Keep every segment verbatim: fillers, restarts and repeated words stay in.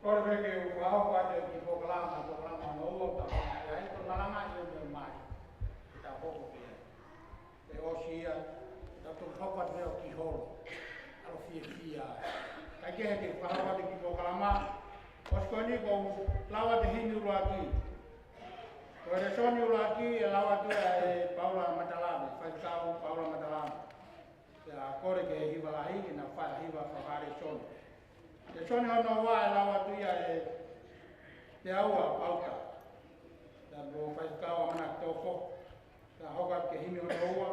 Kole ke u fakahoko atu e kiʻi polokalama, polokalama hono ua, ta ko ia e to nalanga i o me mai. Ta hoko pē. ʻE ʻosi ia, ta tu hoko atu e kiʻi holo. ʻAlu fiefia. Kae kehe ke u fakahoko atu e kiʻi polokalama. ʻOsi ko eni ko u lau atu e himi ʻuluaki. Ko e lēsoni ʻuluaki ʻe lau atu ia ʻe Paula Matalave, Faifekau Paula Matalave. Pea kole ki he hiva lahi, ke na fai hiva fakahā lēsoni. Lēsoni hono ua ʻe lau atu ia ʻe Teaua Pauta. Pea mo Faifekau ʻAmanaki Tōfo. Pea hoko atu ki he himi hono ua.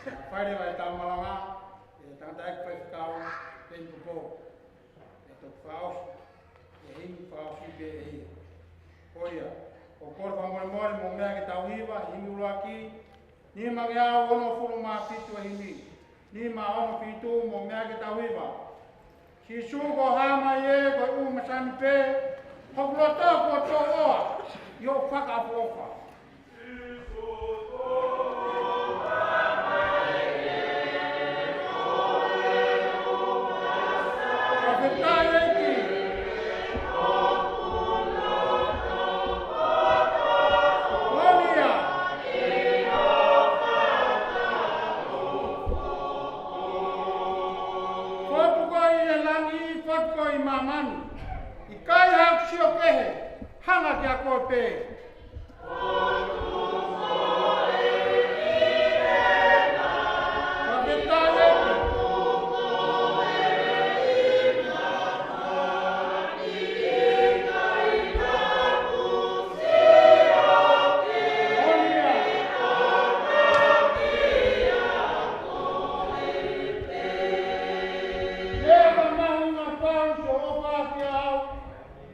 Pea fai leva e tau malanga, ʻe tangataʻeiki Faifekau Peni Popou. ʻE toki fakaʻosi, ʻe himi fakaʻosi pē ʻe ia. Ko ia, ʻoku ou kole fakamolemole mo meʻa ke tau hiva, himi ʻuluaki, nima ngeau onongofulu mā fitu e himi, nima ono fitu mo meʻa ke tau hiva. Sīsū ko e hā mai ē, ko e ʻū masani pē, hoku loto kuo tōʻoa, ʻi hoʻo fakaʻofoʻofa. Fakafetaʻi ʻEiki. Moʻoni ia. Fotu koe ʻi he langi, fotu koe ʻi māmani. ʻIkai haʻaku sio kehe, hanga kiate koe pē.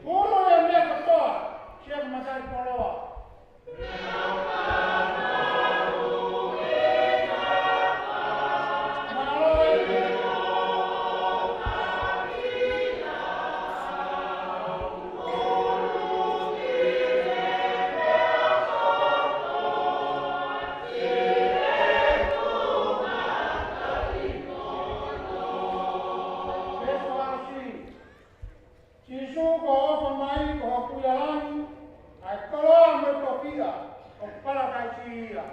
Hulu e meʻa kotoa, sia ka matai koloa. Sīsū ko e ʻofa mai, ko hoku ʻi langi, ʻa e koloa mo e tofiʻa, ʻoku palataisi ia.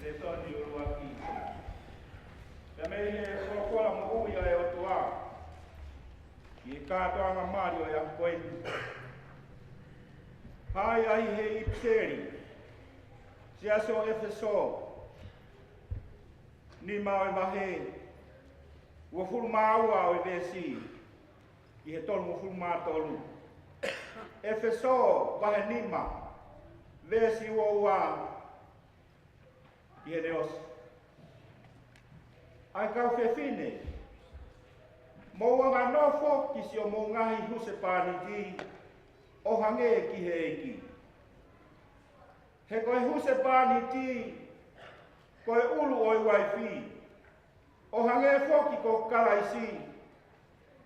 Lēsoni ʻuluaki. Pea mei he folofola moʻui ʻa e ʻOtua, ʻi he kātoanga mali ʻo e ʻaho ko eni. Hai ai he ʻipiseli, siasi ʻo ʻEfesō, nima ʻo e vahe, uofulu mā ua ʻo e veesi, ʻi he tolungofulu mā tolu. ʻEfesō vahe nima, veesi ua ua, ʻi heʻene ʻosi. ʻA e kau fefine, mou anganofo ki siʻomou ngaahi husepāniti, ʻo hangē ki he ʻEiki. He ko e husepāniti, ko e ʻulu ʻo e uaifi, ʻo hangē foki ko Kalaisi,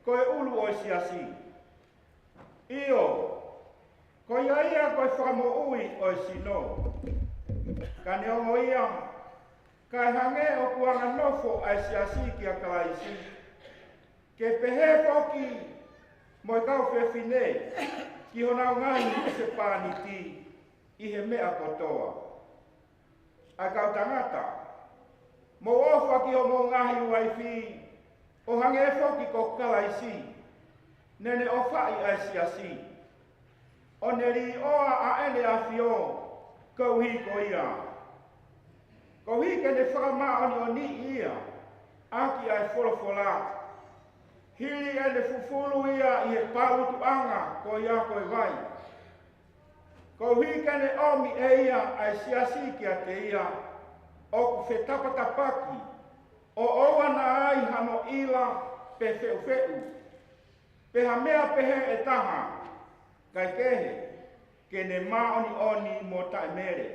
ko e ʻulu ʻo e siasi. ʻIo, ko ia ia ko e fakamoʻui ʻo e sino. Ka neongo ia, kae hangē ʻoku anganofo ʻa e siasi kia Kalaisi, ke pehē foki mo e kau fefine ki honau ngaahi husepāniti ʻi he meʻa kotoa. ʻA e kau tangata, mou ʻofa ki hoʻomou ngaahi uaifi, ʻo hangē foki ko Kalaisi, naʻa ne ʻofaʻi ʻa e siasi, ʻo ne līʻoa ʻa ʻene ʻafio koeʻuhi ko ia, koeʻuhi ke ne fakamāʻoniʻoniʻi ia ʻaki ʻa e folofola, hili ʻene fufulu ia ʻi he pauʻutuʻanga ko ia ko e vai, koeʻuhi ke ne ʻomi ʻe ia ʻa e siasi kiate ia ʻoku fetapatapaki, ʻo ʻoua naʻa ai hano ʻila pe feʻufeʻu. Pe ha meʻa pehē ʻe taha, kae kehe, ke ne māʻoniʻoni mo taʻemele.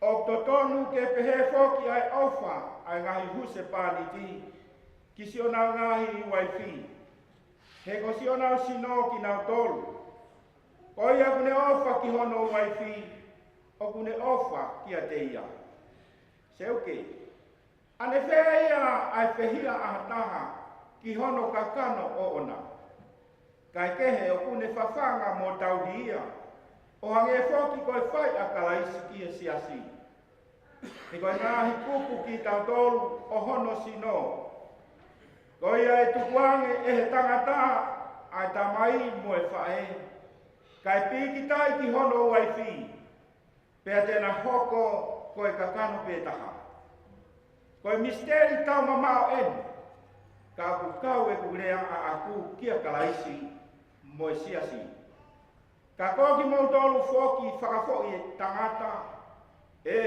ʻOku totonu ke pehē foki ʻa e ʻofa ʻa e ngaahi husepāniti ki siʻonau ngaahi uaifi, he ko siʻonau sino kinautolu. Ko ia ʻoku ne ʻofa ki hono uaifi, ʻoku ne ʻofa kiate ia. Seuke, ʻanefē ia ʻa e fehiʻa ʻa ha taha ki hono kakano ʻoʻona? Kae kehe, ʻoku ne fafanga mo tauhi ia, ʻo hangē foki ko e fai ʻa Kalaisi ki he siasi. He ko e ngaahi kupu kitautolu ʻo hono sino. Ko ia ʻe tukuange ʻe he tangata ʻa e tamai mo e faʻē, kae pīkitai ki hono uaifi, pea te na hoko ko e kakano pē taha. Ko e misiteli taumamaʻo eni, ka ʻoku kau ʻeku lea ʻaʻaku kia Kalaisi mo e siasi. Ka ko kimoutolu foki fakafoʻi tangata, ē,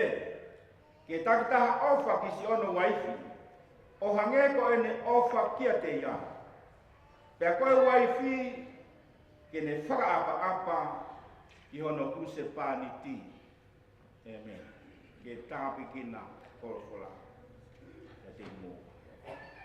ke takitaha ʻofa ki siʻono uaifi, ʻo hangē ko ʻene ʻofa kiate ia. Pea ko e uaifi, ke ne fakaʻapaʻapa ki hono husepāniti. ʻĒmeni. Ke tāpuekina e folofola. Kiate kimoua.